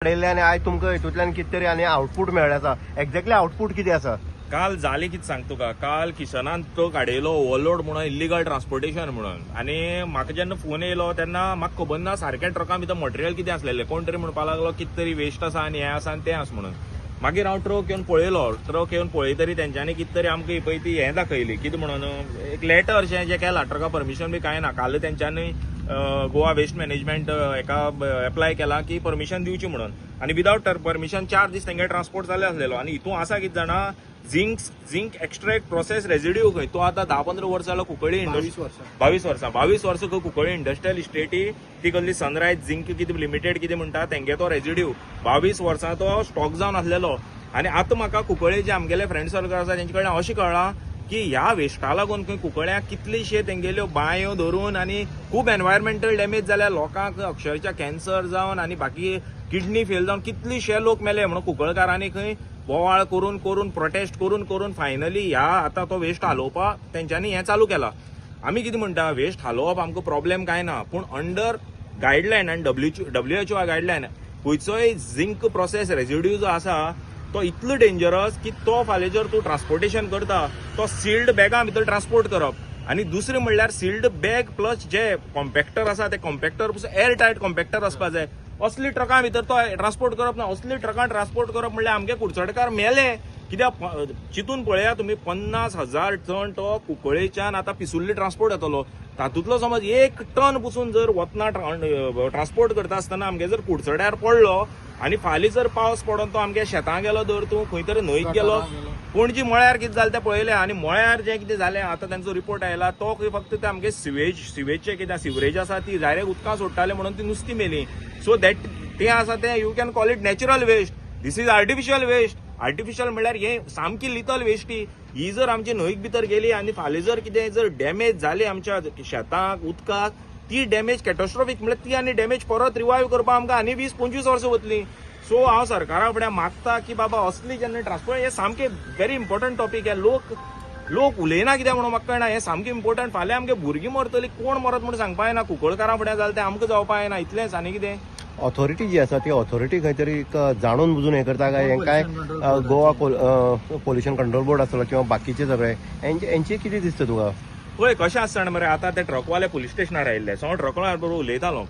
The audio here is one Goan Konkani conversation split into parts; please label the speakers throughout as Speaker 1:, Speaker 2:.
Speaker 1: काडिल्लें आनी आयज तुमकां हितूंतल्यान कितें तरी आनी आउटपूट मेळ्ळें आसा. एक्झॅक्टली आउटपूट कितें आसा?
Speaker 2: काल जालें कितें सांग तुका, काल किशनान ट्रक हाडयलो ओवरलोड म्हणून, इल्लिगल ट्रान्सपोर्टेशन म्हणून. आनी म्हाका जेन्ना फोन येयलो तेन्ना म्हाका खबर ना सारकें ट्रका भितर मटेरियल कितें आसलेलें. कोण तरी म्हणपाक लागलो कितें तरी वेस्ट आसा आनी हें आसा आनी तें आसा म्हणून. मागीर हांव ट्रक येवन पळयलो. ट्रक येवन पळयतरी तेंच्यांनी कितें तरी आमकां पळय ती हें दाखयली, कितें म्हणून एक लेटर शें जें केलां. ट्रका परमिशन बी कांय ना. काल तेंच्यांनी गोवा वेस्ट मॅनेजमेंट हेका एप्लाय केलां की परमिशन दिवची म्हणून, आनी विदावट परमिशन 4 दीस तेंगे ट्रान्सपोर्ट जाले आसलेलो. आनी हितून आसा कितें जाणा, झिंक एक्स्ट्रॅक्ट प्रोसेस रेजिड्यू खंय तो आतां 10-15 वर्सां जालो कुंकळ्ळी इंडस्ट्री, 22 वर्सां, 22 वर्सां खंय कुंकळ्ळी इंडस्ट्रियल इस्टेटी ती कसली सनरायज झिंक कितें लिमिटेड कितें म्हणटा तेंगे तो रेजिड्यू 22 वर्सां तो स्टॉक जावन आसलेलो. आनी आतां म्हाका कुंकळ्ळे जे आमगेले फ्रेंड सर्कल आसा तेंचे कडल्यान अशें कळ्ळां की ह्या वेस्टा लागून खंय कुंकळ्याक कितलीशे तेंगेल्यो बांयो धरून आनी खूब एनवायरमेंटल डॅमेज जाल्या लोकांक, अक्षरशः कॅन्सर जावन आनी बाकी किडनी फेल जावन कितलीशे लोक मेले. म्हणून कुंकळकारांनी खंय बोवाळ करून करून प्रोटेस्ट करून करून फायनली ह्या आतां तो वेस्ट हालोवपाक तेंच्यांनी हें चालू केलां. आमी कितें म्हणटा, वेस्ट हालोवप आमकां प्रॉब्लेम कांय ना, पूण अंडर गायडलायन आनी WHO guideline खंयचोय झिंक प्रोसेस रेजिड्यू जो आसा तो इतलो डेंजरस की तो फाल्यां जर तूं ट्रान्सपोर्टेशन करता तो सिल्ड बॅगां भितर ट्रान्सपोर्ट करप. आनी दुसरें म्हणल्यार सिल्ड बॅग प्लस जे कॉम्पॅक्टर आसा ते कॉम्पॅक्टर पसून एअर टायट कॉम्पॅक्टर आसपा जाय. असली ट्रकां भितर तो ट्रान्सपोर्ट करप ना. असली ट्रकां ट्रान्सपोर्ट करप म्हणल्यार आमगे कुडचडकार मेले. कित्याक चिंतून पळया तुमी, 50,000 टन तो कुंकळ्ळेच्यान आतां पिसुर्ले ट्रान्सपोर्ट जातलो. तातूंतलो समज 1 टन पसून जर वतना ट्रान्सपोर्ट करता आसतना आमगे जर कुडचड्यार पडलो आनी फाल्यां जर पावस पडोन तो आमगे शेतां गेलो, धर तूं खंय तरी न्हंयत गेलो, पणजी मळ्यार कितें जालें तें पळयलें. आनी मळ्यार जें कितें जालें आतां तेंचो रिपोर्ट आयला तो खंय फक्त ते आमगे सिवेजचें कितें सिवरेज आसा ती डायरेक्ट उदकां सोडटाले म्हणून ती नुस्तीं मेलीं. सो that तें आसा तें you can call it natural waste. This is artificial waste. Artificial म्हणल्यार हें सामकी लिथल वेस्टी. ही जर आमची न्हंयक भितर गेली आनी फाल्यां जर कितें जर डॅमेज जाली आमच्या शेताक उदकाक, ती डॅमेज कॅटस्ट्रॉफीक म्हणल्यार ती आनी डॅमेज परत रिवायव करपाक आमकां आनी 20-25 वर्सां वतलीं. सो हांव सरकारा फुडें मागता की बाबा असली जेन्ना ट्रान्सपोर्ट हें सामकें व्हेरी इम्पॉर्टंट टॉपीक. हें लोक उलयना कित्याक म्हणून म्हाका कळना. हें सामकें इम्पॉर्टंट. फाल्यां आमगे भुरगीं मरतलीं, कोण मरत म्हणून सांगपा येना. कुंकळकारां फुडें जालें तें आमकां जावपा येना. इतलेंच आनी कितें.
Speaker 1: ऑथॉरिटी जी आसा ती ऑथॉरिटी खंय तरी जाणून बुजून हें करता काय हें काय गोवा पोल्युशन कंट्रोल बोर्ड आसतलो किंवा बाकीचे सगळे हेंचे कितें दिसता तुका?
Speaker 2: पळय कशें आसता मरे, आतां ते ट्रकवाले पुलीस स्टेशनार आयिल्ले. सो हांव ट्रकवाल्या बरोबर उलयतालो.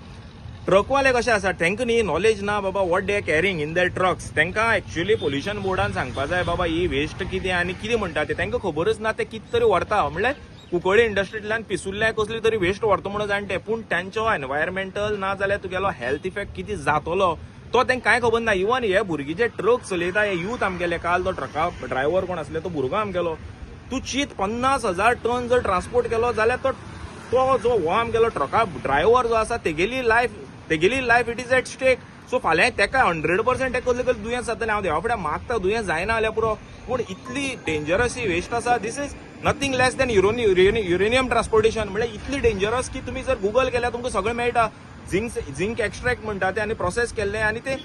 Speaker 2: ट्रकवाले कशे आसा, तांकां न्ही नॉलेज ना बाबा what they are carrying in their trucks. तांकां एक्चुअली पोल्युशन बोर्डान सांगपा जाय बाबा ही वेस्ट कितें आनी कितें म्हणटा ते. तांकां खबरच ना ते कितें तरी व्हरता. म्हणल्यार कुंकळ्ळी इंडस्ट्रींतल्यान पिसुल्ल्या कसली तरी वेस्ट व्हरता म्हणून जाणटे, पूण तांचो एनवायरमेंटल ना जाल्यार तुगेलो हेल्थ इफेक्ट कितें जातलो तो तांकां कांय खबर ना. इवन हे भुरगे जे ट्रक चलयता हे यूथ आमगेले, काल तो ट्रका ड्रायव्हर कोण आसले तो भुरगो आमगेलो, तूं चीत 50,000 टन जर ट्रान्सपोर्ट केलो जाल्यार तो जो हो आमगेलो ट्रका ड्रायव्हर जो आसा तेगेली life it is at stake. So फाल्यां तेका 100% तेका कसलें कसलें दुयेंस जातलें. हांव देवा फुडें मागता दुयेंस जायना जाल्यार पुरो, पूण इतली डेंजरस ही वेस्ट आसा. This is nothing less than uranium transportation. म्हणल्यार इतली डेंजरस की तुमी जर गुगल केल्यार तुमकां सगळें मेळटा. झिंक एक्स्ट्रॅक्ट म्हणटा ते आनी प्रोसेस केल्लें आनी ते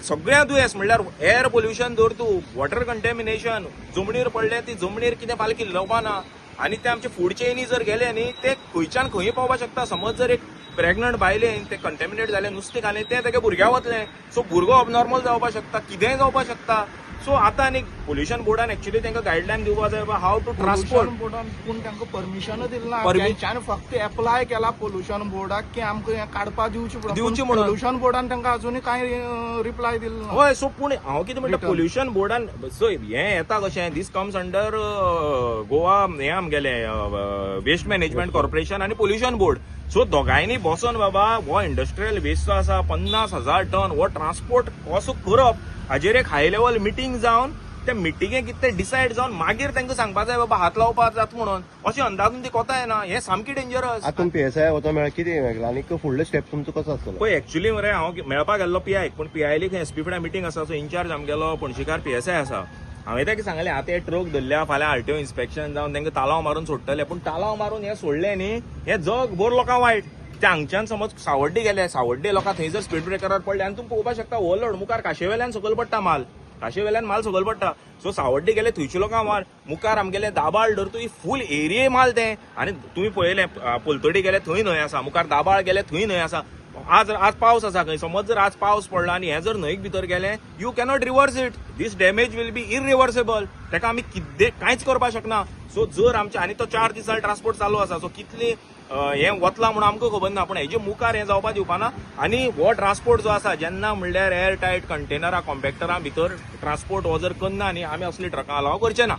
Speaker 2: सगळ्या दुयेंस म्हणल्यार एअर पोल्युशन धर तूं, वॉटर कंटेमिनेशन, जमनीर पडलें ती जमनीर कितें फाल्यां किल्लोवपा ना. आनी ते आमचे फूड चेनी जर गेले न्ही ते खंयच्यान खंय पावपाक शकता. समज जर एक प्रेग्नंट बायलेन ते कंटेमिनेट जालें नुस्तें खालें तें तेगे भुरग्याक वतलें. सो भुरगो अबनॉर्मल जावपाक शकता, कितेंय जावपाक शकता. सो आतां आनी पोल्युशन बोर्डान एक्चुअली तांकां गायडलायन दिवपाक जाय हाव टू ट्रान्सपोर्ट.
Speaker 3: बोर्डान पूण तांकां परमिशनूच दिलें ना. तेंच्यांनी फक्त एप्लाय केला पोल्युशन बोर्डाक की आमकां हें काडपाक दिवचें म्हणून.
Speaker 2: दिवचें म्हणून.
Speaker 3: पोल्युशन बोर्डान तांकां अजुनूय कांय रिप्लाय दिलो ना.
Speaker 2: हय, सो पूण हांव कितें म्हणटा, पोल्युशन बोर्डान सो हें येता कशें, these comes under Goa हें आमगेलें वेस्ट मॅनेजमेंट कॉर्पोरेशन आनी पोल्युशन बोर्ड. सो दोगांयनी बसोन बाबा हो इंडस्ट्रियल वेस्ट जो आसा 50,000 टन हो ट्रान्सपोर्ट कसो करप हाजेर एक हाय लेवल मिटींग जावन त्या मिटिंगेक कितें तें डिसायड जावन मागीर तांकां सांगपा जाय बाबा हात लावपाक जाता म्हणून. अशें अंदाजून ती कोता येना, हें सामकी डेंजरस.
Speaker 1: आतां तुमी पीएसआय वचोन मेळ्ळा कितें मेळ्ळें आनी फुडले स्टेप तुमचो कसो आसतलो?
Speaker 2: पळय एक्चुअली मरे हांव मेळपाक गेल्लो पीआयक, पूण पीआयली खंय एसपी फुडें मिटींग आसा. सो इन्चार्ज आमगेलो पणजीकार पीएसआय आसा. हांवें ताका सांगलें आतां हे ट्रक धरल्या फाल्यां आरटीओ इन्स्पेक्शन जावन तांकां तालांव मारून सोडटले, पूण तालांव मारून हें सोडलें न्ही हें जगभर लोकांक वायट. ते हांगच्यान समज सावड्डे गेले, सावड्डे लोकां थंय जर स्पीड ब्रेकरार पडले आनी तुमी पळोवपाक शकता ओवरलोड मुखार काशेवेल्यान सकयल पडटा माल, काशेवेल्यान माल सकयल पडटा. सो सावड्डे गेले थंयचे लोकांक माल, मुखार आमगेले दाबाळ धर तूं फूल एरिये माल तें. आनी तुमी पळयलें पलतडी गेले थंय न्हंय आसा, मुखार दाबाळ गेले थंय न्हंय आसा. आज आज पावस आसा खंय, समज जर आज पावस पडला आनी हें जर न्हंयक भितर गेलें, you cannot reverse it. This damage will be irreversible. ताका आमी कितें कांयच करपाक शकना. सो जर आमचे आनी तो 4 दिसान ट्रान्सपोर्ट चालू आसा, सो कितली हें वतलां म्हणून आमकां खबर ना, पूण हेजे मुखार हें जावपा दिवपा ना. आनी हो ट्रान्सपोर्ट जो आसा, जेन्ना म्हणल्यार एअर टायट कंटेनरां, कॉम्पॅक्टरां भितर ट्रान्सपोर्ट हो जर करना न्ही, आमी असली ट्रकां अलाव करचे ना.